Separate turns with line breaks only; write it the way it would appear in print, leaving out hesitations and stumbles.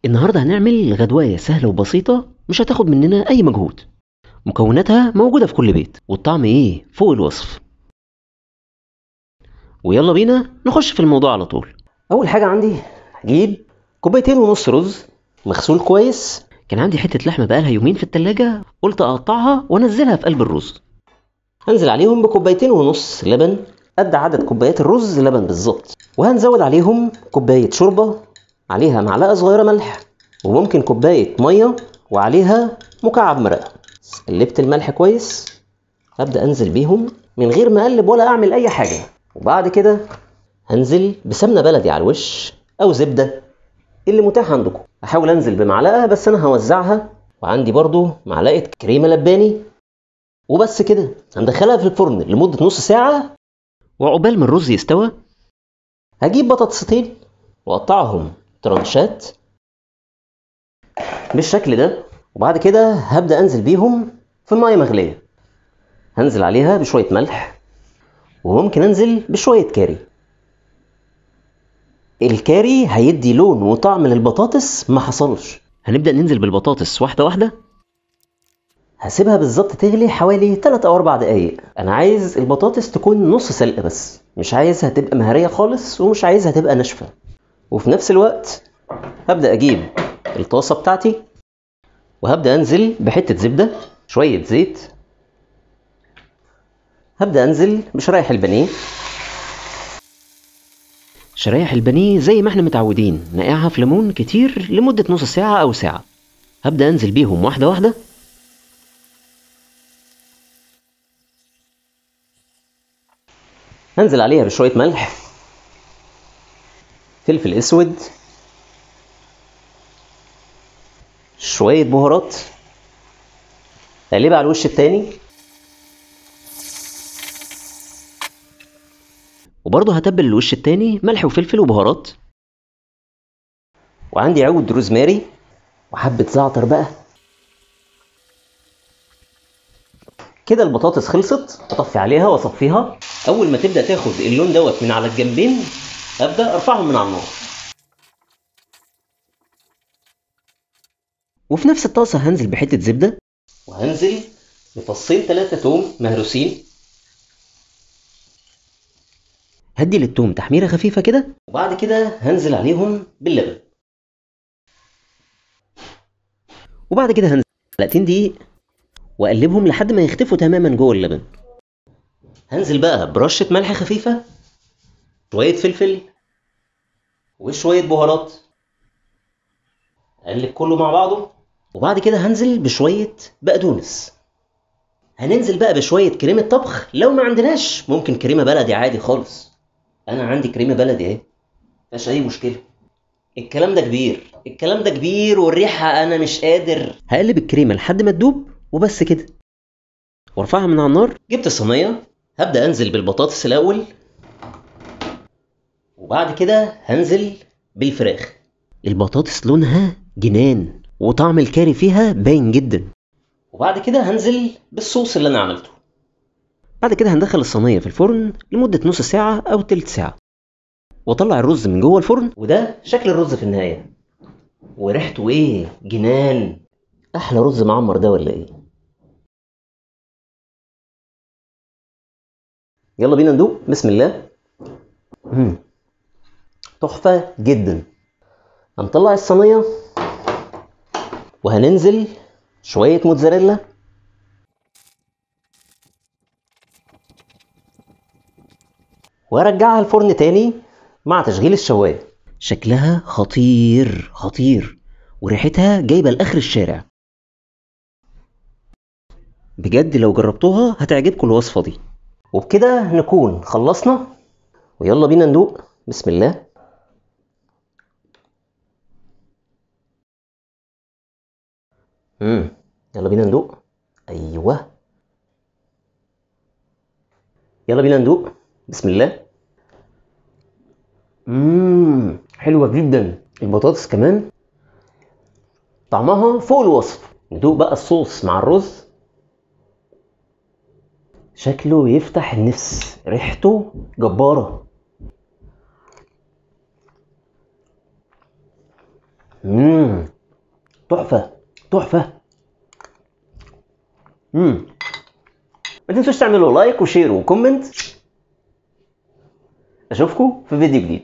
النهاردة هنعمل غدواية سهلة وبسيطة مش هتاخد مننا أي مجهود، مكوناتها موجودة في كل بيت والطعم إيه فوق الوصف. ويلا بينا نخش في الموضوع على طول. أول حاجة عندي هجيب 2.5 كوباية رز مغسول كويس. كان عندي حتة لحمة بقالها يومين في التلاجة، قلت أقطعها وأنزلها في قلب الرز. هنزل عليهم ب2.5 كوباية لبن، قد عدد كوبايات الرز لبن بالظبط. وهنزود عليهم كوباية شوربة عليها معلقة صغيرة ملح، وممكن كوباية مية وعليها مكعب مرقة. قلبت الملح كويس، هبدأ أنزل بيهم من غير ما أقلب ولا أعمل أي حاجة. وبعد كده هنزل بسمنة بلدي على الوش أو زبدة اللي متاح عندكم. هحاول أنزل بمعلقة بس أنا هوزعها، وعندي برضو معلقة كريمة لباني. وبس كده هندخلها في الفرن لمدة نص ساعة. وعقبال ما الرز يستوى هجيب بطاطستين وأقطعهم ترانشات بالشكل ده. وبعد كده هبدأ أنزل بيهم في مية مغلية، هنزل عليها بشوية ملح، وممكن أنزل بشوية كاري. الكاري هيدي لون وطعم للبطاطس ما حصلش. هنبدأ ننزل بالبطاطس واحدة واحدة. هسيبها بالظبط تغلي حوالي 3 أو 4 دقايق. أنا عايز البطاطس تكون نص سلقة بس، مش عايزها تبقى مهرية خالص ومش عايزها تبقى ناشفة. وفي نفس الوقت هبدأ أجيب الطاسة بتاعتي وهبدأ أنزل بحتة زبدة، شوية زيت. هبدأ أنزل بشرايح البانيه. شرايح البانيه زي ما احنا متعودين نقعها في ليمون كتير لمدة نص ساعة أو ساعة. هبدأ أنزل بيهم واحدة واحدة. هنزل عليها بشوية ملح، فلفل اسود، شوية بهارات. اقلبها على الوش التاني. وبرضه هتبل الوش التاني ملح وفلفل وبهارات. وعندي عود روزماري وحبة زعتر بقى. كده البطاطس خلصت، اطفي عليها واصفيها. اول ما تبدأ تاخد اللون دوت من على الجنبين ابدأ ارفعهم من على النار. وفي نفس الطاسة هنزل بحتة زبدة، وهنزل بفصين 3 توم مهروسين. هدي للتوم تحميرة خفيفة كده، وبعد كده هنزل عليهم باللبن. وبعد كده هنزل 2 دقيق واقلبهم لحد ما يختفوا تماما جوه اللبن. هنزل بقى برشة ملح خفيفة، شوية فلفل، وشوية بهارات. اقلب كله مع بعضه. وبعد كده هنزل بشوية بقدونس. هننزل بقى بشوية كريمة طبخ، لو ما عندناش ممكن كريمة بلدي عادي خالص. انا عندي كريمة بلدي اهي، مفيهاش اي مشكلة. الكلام ده كبير، الكلام ده كبير والريحة انا مش قادر. هقلب الكريمة لحد ما تدوب وبس كده، وارفعها من على النار. جبت الصينية، هبدأ انزل بالبطاطس الاول، وبعد كده هنزل بالفراخ. البطاطس لونها جنان وطعم الكاري فيها باين جدا. وبعد كده هنزل بالصوص اللي انا عملته. بعد كده هندخل الصينية في الفرن لمدة نص ساعة او تلت ساعة، واطلع الرز من جوه الفرن. وده شكل الرز في النهاية، وريحته ايه جنان. احلى رز معمر ده ولا ايه؟ يلا بينا ندوق. بسم الله. تحفة جدا. هنطلع الصينية وهننزل شوية موتزاريلا، وارجعها الفرن تاني مع تشغيل الشواية. شكلها خطير خطير وريحتها جايبة لآخر الشارع. بجد لو جربتوها هتعجبكم الوصفة دي. وبكده نكون خلصنا، ويلا بينا ندوق. بسم الله. يلا بينا ندوق. ايوه يلا بينا ندوق. بسم الله. حلوة جدا. البطاطس كمان طعمها فوق الوصف. ندوق بقى الصوص مع الرز. شكله يفتح النفس، ريحته جبارة. تحفة تحفة. ما تنسوش تعملوا like و share و comment. اشوفكم في فيديو جديد.